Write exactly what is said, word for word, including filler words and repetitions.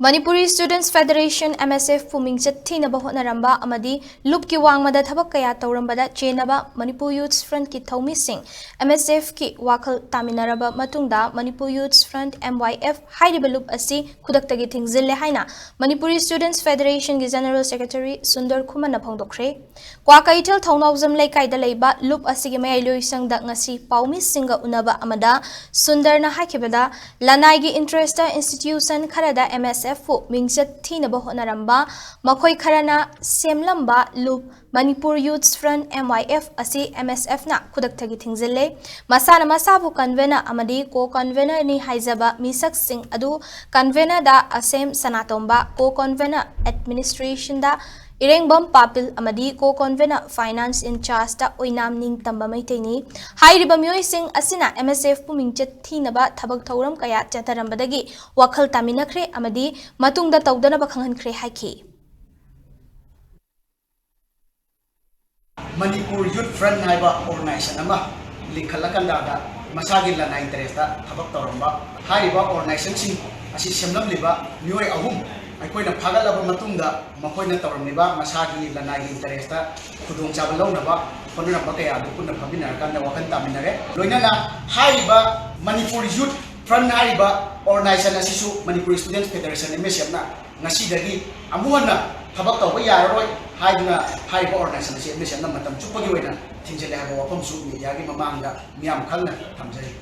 Manipuri Students Federation, M S F, ꯄꯨ ꯃꯤꯡꯆꯠ ꯊꯤꯅꯕ ꯍꯣꯠꯅꯔꯝꯕ ꯑꯃꯗꯤ ꯂꯨꯞꯀꯤ ꯋꯥꯡꯃꯗ ꯊꯕꯛ ꯀꯌꯥ ꯇꯧꯔꯝꯕꯗ ꯆꯦꯟꯅꯕ Manipur Youth Front ꯀꯤ ꯊꯧꯃꯤꯁꯤꯡ, M S F ꯀꯤ ꯋꯥꯈꯜ ꯇꯥꯃꯤꯟꯅꯔꯕ ꯃꯇꯨꯡꯗ Manipur Youth Front, M Y F, ꯍꯥꯏꯔꯤꯕ ꯂꯨꯞ ꯑꯁꯤ ꯈꯨꯗꯛꯇꯒꯤ ꯊꯤꯡꯖꯤꯜꯂꯦ ꯍꯥꯏꯅ Manipuri Students Federation ꯒꯤ General Secretary ꯁꯨꯟꯗꯔ ꯈꯨꯃꯟꯅ ꯐꯣꯡꯗꯣꯛꯈ꯭ꯔꯦ꯫ ꯀ꯭ꯋꯥꯀꯩꯊꯦꯜ ꯊꯧꯅꯥꯎꯖꯝ ꯂꯩꯀꯥꯏꯗ ꯂꯩꯕ ꯂꯨꯞ ꯑꯁꯤꯒꯤ ꯃꯌꯥꯏ ꯂꯣꯏꯁꯪꯗ ꯉꯁꯤ ꯄꯥꯎꯃꯤꯁꯤꯡꯒ ꯎꯅꯕ ꯑꯃꯗ ꯁꯨꯟꯗꯔꯅ ꯍꯥꯏꯈꯤꯕꯗ, ꯂꯅꯥꯏꯒꯤ interest ꯇ institution ꯈꯔꯗ M S F ꯄꯨ ꯃꯤꯡꯆꯠ ꯊꯤꯅꯕ ꯍꯣꯠꯅꯔꯝꯕ ꯃꯈꯣꯏ ꯈꯔꯅ ꯁꯦꯝꯂꯝꯕ ꯂꯨꯞ Manipur Youth Front, M Y F, ꯑꯁꯤ M S F ꯅ ꯈꯨꯗꯛꯇꯒꯤ ꯊꯤꯡꯖꯤꯜꯂꯦ꯫ ꯃꯁꯥꯅ ꯃꯁꯥꯕꯨ convener ꯑꯃꯗꯤ co-convener ꯅꯤ ꯍꯥꯏꯖꯕ ꯃꯤꯁꯛꯁꯤꯡ ꯑꯗꯨ convener ꯗ ꯑꯁꯦꯝ ꯁꯅꯥꯇꯣꯝꯕ, co-convener administration ꯗ ꯏꯔꯦꯡꯕꯝ ꯄꯥꯄꯤꯜ ꯑꯃꯗꯤ co-convener finance in charge ꯇ ꯑꯣꯏꯅꯥꯝ ꯅꯤꯡꯇꯝꯕ ꯃꯩꯇꯩꯅꯤ꯫ ꯍꯥꯏꯔꯤꯕ ꯃꯤꯑꯣꯏꯁꯤꯡ ꯑꯁꯤꯅ M S F ꯄꯨ ꯃꯤꯡꯆꯠ ꯊꯤꯅꯕ ꯊꯕꯛ ꯊꯧꯔꯝ ꯀꯌꯥ ꯆꯠꯊꯔꯝꯕꯗꯒꯤ ꯋꯥꯈꯜ ꯇꯥꯃꯤꯟꯅꯈ꯭ꯔꯦ ꯑꯃꯗꯤ ꯃꯇꯨꯡꯗ ꯇꯧꯗꯅꯕ ꯈꯪꯍꯟꯈ꯭ꯔꯦ ꯍꯥꯏꯈꯤ꯫ Manipur Youth Front ꯍꯥꯏꯕ organization ꯑꯃ ꯂꯤꯡꯈꯠꯂꯀꯥꯟꯗ ꯃꯁꯥꯒꯤ ꯂꯅꯥꯏ interest ꯇ ꯊꯕꯛ ꯇꯧꯔꯝꯕ ꯍꯥꯏꯔꯤꯕ organization ꯁꯤꯡ ꯑꯁꯤ ꯁꯦꯝꯂꯝꯂꯤꯕ ꯃꯤꯑꯣꯏ ꯑꯍꯨꯝ ꯑꯩꯈꯣꯏꯅ ꯐꯥꯒꯠꯂꯕ ꯃꯇꯨꯡꯗ ꯃꯈꯣꯏꯅ ꯇꯧꯔꯝꯂꯤꯕ ꯃꯁꯥꯒꯤ ꯂꯅꯥꯏꯒꯤ interest ꯇ ꯈꯨꯗꯣꯡꯆꯥꯕ ꯂꯧꯅꯕ ꯍꯣꯠꯅꯔꯝꯕ ꯀꯌꯥ ꯑꯗꯨ ꯄꯨꯟꯅ ꯐꯝꯃꯤꯟꯅꯔꯀꯥꯟꯗ ꯋꯥꯈꯜ ꯇꯥꯃꯤꯟꯅꯔꯦ꯫ ꯂꯣꯏꯅꯅ ꯍꯥꯏꯔꯤꯕ Manipur Youth Front ꯍꯥꯏꯔꯤꯕ organization ꯑꯁꯤꯁꯨ Manipur Students Federation, M S F, ꯅ ꯉꯁꯤꯗꯒꯤ ꯑꯃꯨꯛ ꯍꯟꯅ ꯊꯕꯛ ꯇꯧꯕ ꯌꯥꯔꯔꯣꯏ ꯍꯥꯏꯗꯨꯅ ꯍꯥꯏꯔꯤꯕ organization ꯑꯁꯤ M S F ꯅ ꯃꯇꯝ ꯆꯨꯞꯄꯒꯤ ꯑꯣꯏꯅ ꯊꯤꯡꯖꯤꯜꯂꯦ ꯍꯥꯏꯕ ꯋꯥꯐꯝꯁꯨ media ꯒꯤ ꯃꯃꯥꯡꯗ ꯃꯤꯌꯥꯝ ꯈꯪꯅ ꯊꯝꯖꯔꯤ꯫